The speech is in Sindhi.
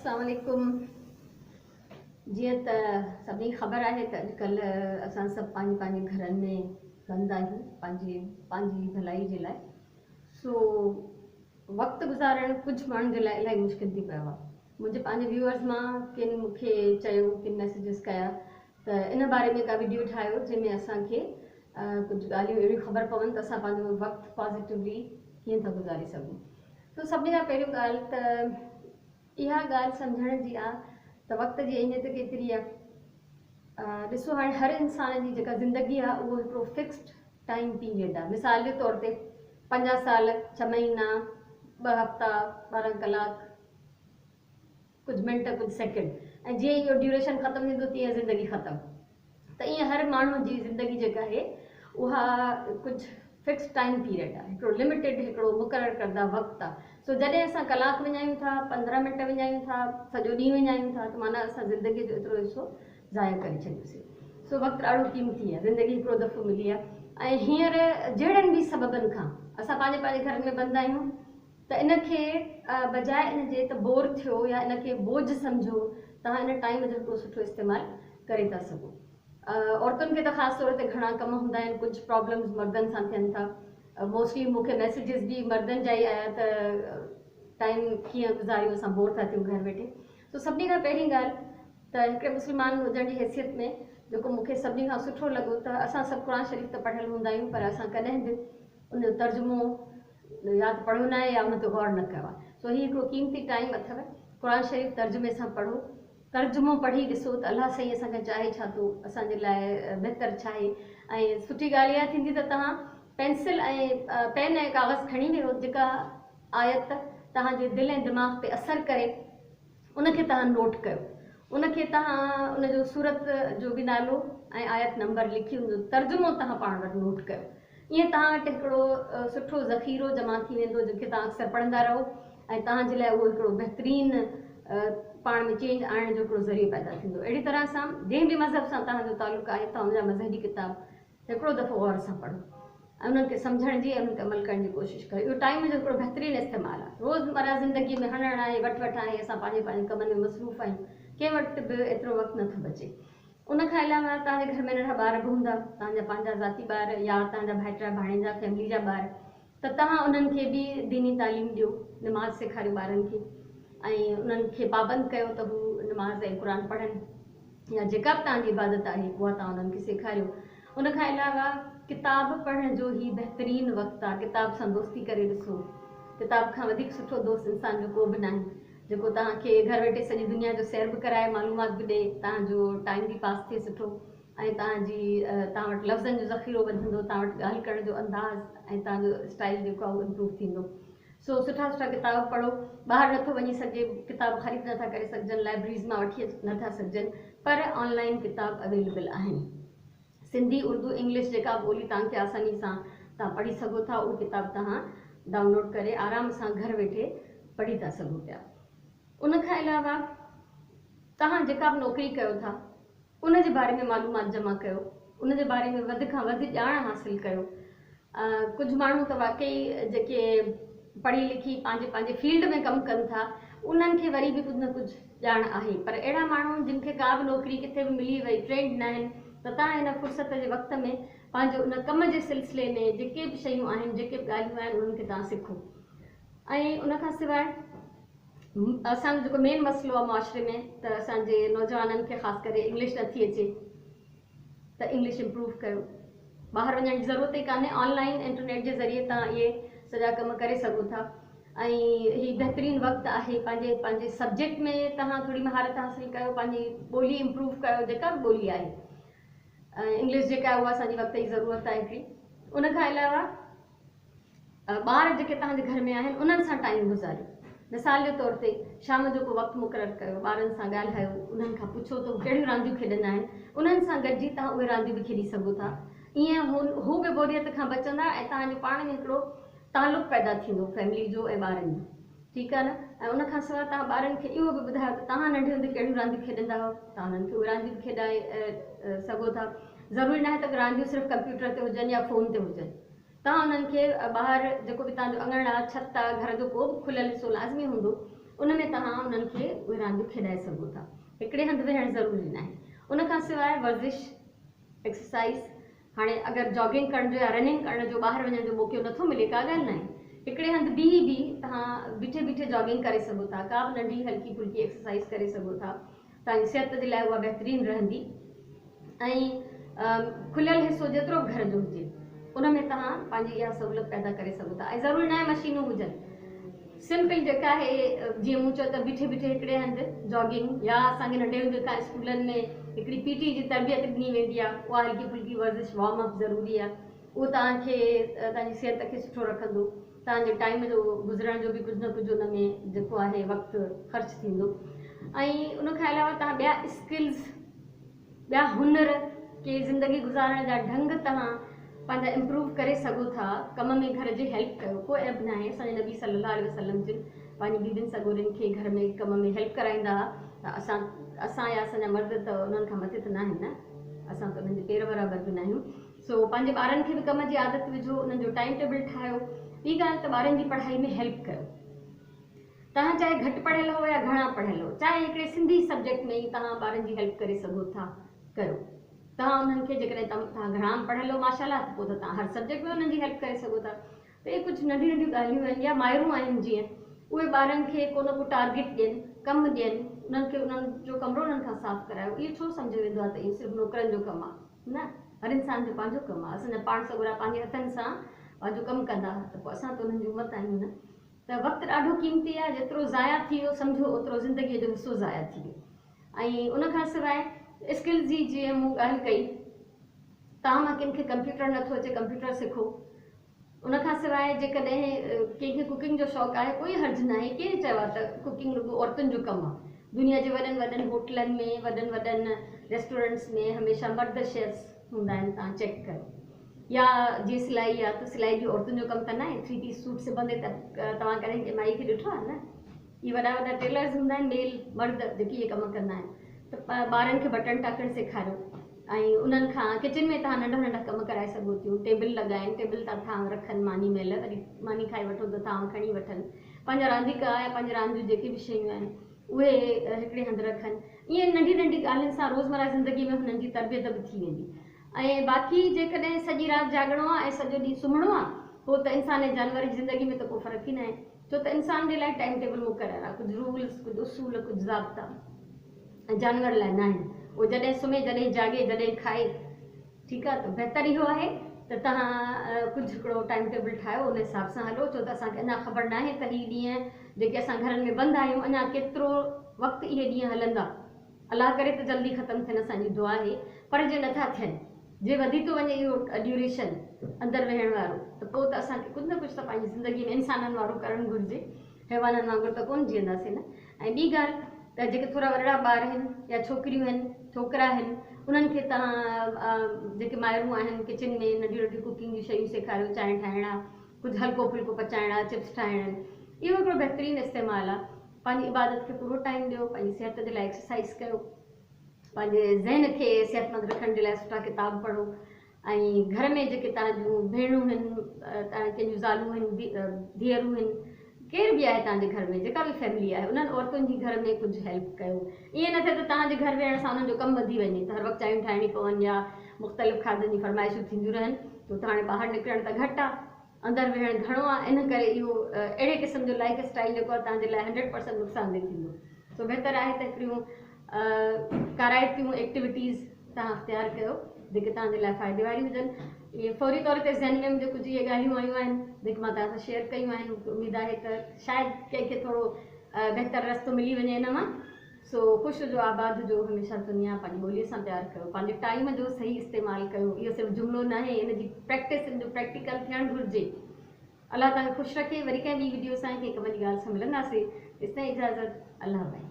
السلام عليڪم جيئن ته سڀني کي خبر آهي ته اڄڪلهه اسان سڀ پنهنجي پنهنجي گهرن ۾ بند آهيون پنهنجي پنهنجي ڀلائي جي لاء سو وقت گذارڻ ڪجهه ماڻهن جي لاء الاهي مشڪل ٿي پيو آهي منهنجي پنهنجي ويوئرز مان ڪن مون کي چيو ڪن ميسيجز ڪيا ته ان باري ۾ ڪا وڊيو ٺاهيو جنهن ۾ اسان کي ڪجهه ڳالهيون اهڙيون خبر پون ته اسان پنهنجو وقت پازيٽولي ڪيئن ٿا گذاري سگهون سو سڀني کان پهريون ڳالهه ته اها ڳالهه سمجهڻ جي آ ته وقت جي اهميت ڪيتري آ. ڏسو هاڻي هر انسان جي جيڪا زندگي آ اهو هڪڙو فڪسڊ ٽائيم پيريڊ آ. مثال جي طور تي 50 سال، 6 مهينا، 2 هفتا، 12 ڪلاڪ، ڪجهه منٽ، ڪجهه سيڪنڊ ۽ جيئن ئي اهو ڊيوريشن ختم ٿيندو تيئن زندگي ختم. ته ائين هر ماڻهو جي زندگي جيڪا آهي اها ڪجهه فڪس ٽائيم پيريڊ آهي هڪڙو لميٽيڊ هڪڙو مقرر ڪرده وقت آهي سو جڏهن اسان ڪلاڪ وڃايون ٿا 15 منٽ وڃايون ٿا سڄو ڏينهن وڃايون ٿا ته معنيٰ اسان زندگي جو ايترو حصو ضايع ڪري ڇڏيوسي سو وقت ڏاڍو قيمتي آهي زندگي هڪڙو دفعو ملي آهي ۽ هينئر جهڙن به سببن کان اسان پنهنجي پنهنجي گهرن ۾ بند آهيون ته ان کي بجاء ان جي ته بور ٿيو يا ان کي بوجهه سمجهو توهان ان ٽائيم جو هڪڙو سٺو استعمال ڪري ٿا سگهو. عورتن کي ته خاص طور تي گهڻا ڪم هوندا آهن ڪجهه پرابلمز مردن سان ٿين ٿا موسٽلي مون کي ميسيجز به مردن جا ئي آيا ته ٽائيم ڪيئن گذاريون اسان بور ٿا ٿيون گهر ويٺي سو سڀني کان پهرين ڳالهه ته هڪڙي مسلمان هجڻ جي حيثيت ۾ جيڪو مون کي سڀني کان سٺو لڳو ته اسان سڀ قرآن شريف ته پڙهيل هوندا آهيون پر اسان ڪڏهن به ان جو ترجمو يا ته پڙهيو ناهي يا ان تي غور نه ڪيو آهي سو هي هڪڙو قيمتي ٽائيم اٿو قرآن شريف ترجمي سان پڙهو ترجمو پڙهي ڏسو ته الله سائين اسان کان چاهي ڇا ٿو اسان جي لاء بهتر ڇا آهي ۽ سٺي ڳالهه اها ٿيندي ته توهان پينسل ۽ پين ۽ ڪاغذ کڻي ويهو جيڪا آيت توهان جي دل ۽ دماغ تي اثر ڪري ان کي توهان نوٽ ڪيو ان کي توهان ان جو سورت جو به نالو ۽ آيت نمبر لکي ان جو ترجمو توهان پاڻ وٽ نوٽ ڪيو ائين توهان وٽ هڪڙو سٺو ذخيرو جمع ٿي ويندو جنهن کي توهان اڪثر پڙهندا رهو ۽ توهان جي لاء اهو هڪڙو بهترين پاڻ ۾ چينج آڻڻ جو هڪڙو ذريعو پيدا ٿيندو اهڙي طرح سان جنهن به مذهب سان توهان جو تعلق آهي توهان ان جا مذهبي ڪتاب هڪڙو دفعو غور سان پڙهو ۽ انهن کي سمجهڻ جي ۽ انهن تي عمل ڪرڻ جي ڪوشش ڪريو. اهو ٽائيم جو هڪڙو بهترين استعمال آهي. روزمره زندگيء ۾ هڻڻ آهي، وٺ وٺ آهي، اسان پنهنجي پنهنجي ڪمن ۾ مصروف آهيون، ڪنهن وٽ به ايترو وقت نه ٿو بچي. ان کان علاوه توهان جي گهر ۾ ننڍا ٻار به هوندا، توهان جا پنهنجا ذاتي ٻار يا توهان جا ڀائٽيا، ڀاڻيجا، فيملي جا ٻار ته توهان انهن کي به ديني تعليم ڏيو، نماز سيکاريو ٻارن کي ۽ انهن کي پابند ڪيو ته هو نماز ۽ قرآن پڙهن يا جيڪا به توهان جي عبادت آهي اها توهان انهن کي سيکاريو. ان کان علاوه ڪتاب پڙهڻ جو هي بهترين وقت آهي، ڪتاب سان دوستي ڪري ڏسو، ڪتاب کان وڌيڪ سٺو دوست انسان جو ڪو به ناهي، جيڪو توهان کي گهر ويٺي سڄي دنيا جو سير به ڪرائي، معلومات به ڏئي، توهان جو ٽائيم به پاس ٿئي سٺو. ۽ توهان جي توهان وٽ لفظن جو ذخيرو وڌندو، توهان وٽ ڳالهه ڪرڻ جو انداز ۽ توهان جو اسٽائيل جيڪو آهي اهو امپروو ٿيندو. سو سٺا سٺا ڪتاب پڙهو، ٻاهر نٿو وڃي سگهجي، ڪتاب خريد نٿا ڪري سگهجن، لائبريريز مان وٺي نٿا سگهجن پر آن لائين ڪتاب اويليبل آهن. سنڌي، اردو، انگلش جيڪا به ٻولي توهان کي آساني سان توهان پڙهي سگهو ٿا اهو ڪتاب توهان ڊائونلوڊ ڪري آرام سان گهر ويٺي پڙهي ٿا سگهو پيا. ان کان علاوه توهان جيڪا به نوڪري ڪيو ٿا ان جي باري ۾ معلومات جمع ڪيو، ان جي باري ۾ وڌ کان وڌ ڄاڻ حاصل ڪيو. ڪجهه ماڻهو ته واقعي جيڪي پڙهي لکي پنهنجي پنهنجي فيلڊ ۾ ڪم ڪن ٿا، انهن کي وري به ڪجهه نه ڪجهه ڄاڻ آهي، پر اهڙا ماڻهو جن کي ڪا به نوڪري ڪٿي به ملي وئي، ٽرينڊ ناهن، ته توهان هن فرصت جي وقت ۾ پنهنجو ان ڪم جي سلسلي ۾ جيڪي به شيون آهن، جيڪي به ڳالهيون آهن، انهن کي توهان سکو ۽ ان کان سواء اسان جو جيڪو مين مسئلو آهي معاشري ۾ ته اسان جي نوجوانن کي خاص ڪري انگلش نٿي اچي ته انگلش امپروو ڪيو ٻاهر وڃڻ جي ضرورت ئي ڪانهي آن لائن انٽرنيٽ جي ذريعي توهان اهي سڄا ڪم ڪري سگهو ٿا ۽ هي بهترين وقت آهي پنهنجي پنهنجي سبجيڪٽ ۾ توهان ٿوري مهارت حاصل ڪيو پنهنجي ٻولي امپروو ڪيو جيڪا به ٻولي آهي انگلش جيڪا آهي اها اسان جي وقت جي ضرورت آهي هڪڙي ان کان علاوه ٻار جيڪي توهان جي گهر ۾ آهن انهن سان ٽائيم گذاريو. مثال جي طور تي شام جو ڪو وقت مقرر ڪيو، ٻارن سان ڳالهايو، انهن کان پڇو ته هو ڪهڙيون رانديون کيڏندا آهن، انهن سان گڏجي توهان اهي رانديون به کيڏي سگهو ٿا. ائين هو به بوريت کان بچندا ۽ توهان جو پاڻ ۾ هڪڙو تعلق پيدا ٿيندو فيملي جو ۽ ٻارن جو. ٺيڪ آهي نه؟ ۽ ان کان سواء توهان ٻارن کي اهو به ٻڌايو ته توهان ننڍي هوندي ڪهڙيون رانديون کيڏندا هئو، توهان انهن کي اهي رانديون به کيڏائي سگهو ٿا. ضروري ناهي ته رانديون صرف ڪمپيوٽر تي هجن يا فون تي هجن. توهان انهن کي ٻاهر جيڪو به توهان جو اڱڻ آ، ڇت آ، گهر جو ڪو به کليل حصو لازمي هوندو، ان ۾ توهان انهن کي اهي رانديون کيڏائي سگهو ٿا. هڪڙي هنڌ ويهڻ ضروري ناهي. ان کان سواء ورزش، Exercise، هاڻي اگر جاگنگ ڪرڻ جو يا رننگ ڪرڻ جو ٻاهر وڃڻ جو موقعو نٿو ملي ڪا ڳالهه ناهي. هڪڙي هنڌ بيهي به توهان بيٺي بيٺي جاگنگ ڪري سگهو ٿا. ڪا به ننڍي هلڪي ڦلڪي ايڪسرسائيز ڪري سگهو ٿا. توهان جي صحت جي لاء اها بهترين رهندي ۽ کليل حصو جيترو به گهر جو هجي ان ۾ توهان پنهنجي اها سهولت پيدا ڪري سگهو ٿا ۽ ضروري ناهي مشينون هجن سمپل جيڪا آهي جيئن مون چيو ته بيٺي بيٺي هڪڙي هنڌ جاگنگ يا اسان کي ننڍي هوندي کان اسڪولن ۾ هڪڙي پي ٽي جي تربيت ڏني ويندي آهي اها هلڪي ڦلڪي ورزش وارم اپ ضروري آهي اهو توهان کي توهان جي صحت کي سٺو رکندو توهان جي ٽائيم جو گذرڻ جو به ڪجهه نه ڪجهه ان ۾ جيڪو آهي وقت خرچ ٿيندو ۽ ان کان علاوه توهان ٻيا اسڪلز ٻيا هنر ڪي زندگي گذارڻ جا ڍنگ توهان پنهنجا امپروو ڪري سگهو ٿا ڪم ۾ گهر جي هيلپ ڪيو ڪو عيب ناهي اسان جي نبي صلي الله عليه وسلم جن پنهنجي بيبين سڳورين کي گهر ۾ ڪم ۾ هيلپ ڪرائيندا ها ته اسان اسان يا اسان جا مرد ته انهن کان مٿي ته ناهن نه اسان ته انهن جي پير برابر به ناهيون سو پنهنجي ٻارن کي به ڪم جي عادت وجهو، انهن جو ٽائيم ٽيبل ٺاهيو. ٻي ڳالهه ته ٻارن جي پڙهائي ۾ هيلپ ڪيو. توهان چاهي گهٽ پڙهيل هو يا گهڻا پڙهيل هو، چاهي هڪڙي سنڌي سبجيڪٽ ۾ ئي توهان ٻارن جي هيلپ ڪري سگهو ٿا، ڪيو. توهان انهن کي جيڪڏهن توهان گهڻا پڙهيل هو ماشاء الله ته پوء ته توهان هر سبجيڪٽ ۾ انهن جي هيلپ ڪري سگهو ٿا. ته اهي ڪجهه ننڍيون ننڍيون ڳالهيون آهن يا مائرون آهن جيئن اهي ٻارن کي ڪو نه ڪو ٽارگيٽ ڏين، ڪم ڏين، انهن کي انهن جو ڪمرو انهن کان صاف ڪرايو. اهو ڇو سمجهيو ويندو آهي ته اهو صرف نوڪرن جو ڪم آهي؟ نه، هر انسان جو پنهنجو ڪم آهي. اسان جا پاڻ سڳورا پنهنجي هٿن سان پنهنجو ڪم ڪندا ها ته پوء اسان ته انهن جي امت آهيون نه. ته وقت ڏاڍو قيمتي آهي، جيترو ضايع ٿي ويو سمجهو اوترو زندگيء جو حصو ضايع ٿي ويو. ۽ ان کان سواء اسڪلز جي جيئن مون ڳالهه ڪئي، توهان مان ڪن کي ڪمپيوٽر نٿو اچي ڪمپيوٽر سکو. ان کان سواء جيڪڏهن ڪنهن کي ڪوڪنگ جو شوق آهي ڪوئي حرج ناهي، ڪير چيو آهي ته ڪوڪنگ رڳو عورتن جو ڪم آهي. دنيا جي وڏن وڏن هوٽلن ۾ وڏن وڏن ريسٽورنٽس ۾ هميشه مرد شيفس هوندا آهن توهان چيڪ ڪيو. يا جي سلائي آهي ته سلائي به عورتن جو ڪم ته ناهي ٿري پيس سوٽ سبندي ته توهان ڪڏهن ڪنهن مائي کي ڏٺو آهي نه اهي وڏا وڏا ٽيلرز هوندا آهن ميل مرد جيڪي اهي ڪم ڪندا آهن ته ٻارن کي بٽڻ ٽاڪڻ سيکاريو. ۽ انهن کان ڪچن ۾ توهان ننڍا ننڍا ڪم ڪرائي سگهو ٿيون، ٽيبل لڳائين، ٽيبل تان ٿانو رکن، ماني مهل وري ماني کائي وٺو ته ٿانو کڻي وٺن، پنهنجا رانديڪا يا پنهنجي راند جون جيڪي به شيون آهن اهي هڪڙي هنڌ رکن، ائين ننڍي ننڍي ڳالهين سان روزمره زندگي ۾ هنن جي تربيت به ٿي ويندي ۽ باقي جيڪڏهن سڄي رات جاڳڻو آهي ۽ سڄو ڏينهن سمهڻو آهي پوء ته انسان ۽ جانور جي زندگي ۾ ته ڪو فرق ئي ناهي ڇو ته انسان جي لاء ٽائيم ٽيبل مقرر آهي، ڪجهه رولز، ڪجهه اصول، ڪجهه ضابطا. ۽ جانور لاء ناهن. اهو جڏهن سمهي، جڏهن جاڳي، جڏهن کائي. ٺيڪ آهي ته بهتر اهو آهي ته توهان ڪجهه هڪڙو ٽائيم ٽيبل ٺاهيو ان حساب سان هلو ڇو ته اسان کي اڃا خبر ناهي ته هي ڏينهن جيڪي اسان گهرن ۾ بند آهيون اڃا ڪيترو وقت اهي ڏينهن هلندا. الله ڪري ته جلدي ختم ٿين اسان جي دعا آهي پر جي نٿا ٿين جي وڌي ٿو وڃي اهو ڊيوريشن اندر ويهڻ وارو ته پوء ته اسان کي ڪجهه نه ڪجهه ته پنهنجي زندگي ۾ انسانن وارو ڪرڻ گهرجي. حيوانن وانگر ته ڪونه جيئنداسين نه ۽ ٻي ڳالهه ته جيڪي ٿورا وڏڙا ٻار آهن يا ڇوڪريون آهن ڇوڪرا آهن انهن کي توهان جيڪي مائرون آهن ڪچن ۾ ننڍيون ننڍيون ڪوڪنگ جون شيون سيکاريو چانهه ٺاهڻ آ ڪجهه هلڪو ڦلڪو پچائڻ آ چپس ٺاهڻ آهن اهو هڪڙو بهترين استعمال آ پنهنجي عبادت کي پورو ٽائيم ڏيو پنهنجي صحت جي لاء ايڪسرسائز ڪيو پنهنجي ذهن کي صحتمند رکڻ جي لاء سٺا ڪتاب پڙهو ۽ گهر ۾ جيڪي توهان جون ڀيڻون هن، توهان ڪنهن جون زالون هن، ڌيئرون هن، ڪير به آهي توهان جي گهر ۾ جيڪا به فيملي آهي انهن عورتن جي گهر ۾ ڪجهه هيلپ ڪيو. ائين نه ٿئي ته توهان جي گهر ويهڻ سان انهن جو ڪم وڌي وڃي ته هر وقت چانهيون ٺاهڻي پون يا مختلف کاڌن جون فرمائشون ٿينديون رهن ڇو ته هاڻي ٻاهر نڪرڻ ته گهٽ آهي اندر ويهڻ گهڻو آهي ان ڪري اهو اهڙي قسم جو لائيف اسٽائيل جيڪو آهي توهان جي لاء هنڊريڊ پرسنٽ نقصاندهه ٿيندو. سو بهتر آهي ته هڪڙيون ڪارائتيون ايڪٽيوٽيز توهان اختيار ڪيو جيڪي توهان جي لاء فائدي واريون هجن. اهي فوري طور تي ذهن ۾ منهنجي ڪجهه اهي ڳالهيون آيون آهن جيڪي مان توهان سان شيئر ڪيون آهن. مون کي اميد آهي ته شايد ڪنهن کي ٿورو بهتر رستو ملي وڃي ان مان. سو خوش هجو آباد هجو هميشه دنيا پنهنجي ٻولي سان پيار ڪيو پنهنجي ٽائيم جو صحيح استعمال ڪيو اهو صرف جملو ناهي ان جي پريڪٽس ان جو پريڪٽيڪل ٿيڻ گهرجي. الله توهان کي خوش رکي وري ڪنهن ٻي وڊيو سان ڪنهن ڪم جي ڳالهه سان ملنداسين تيستائين اجازت الله بائي.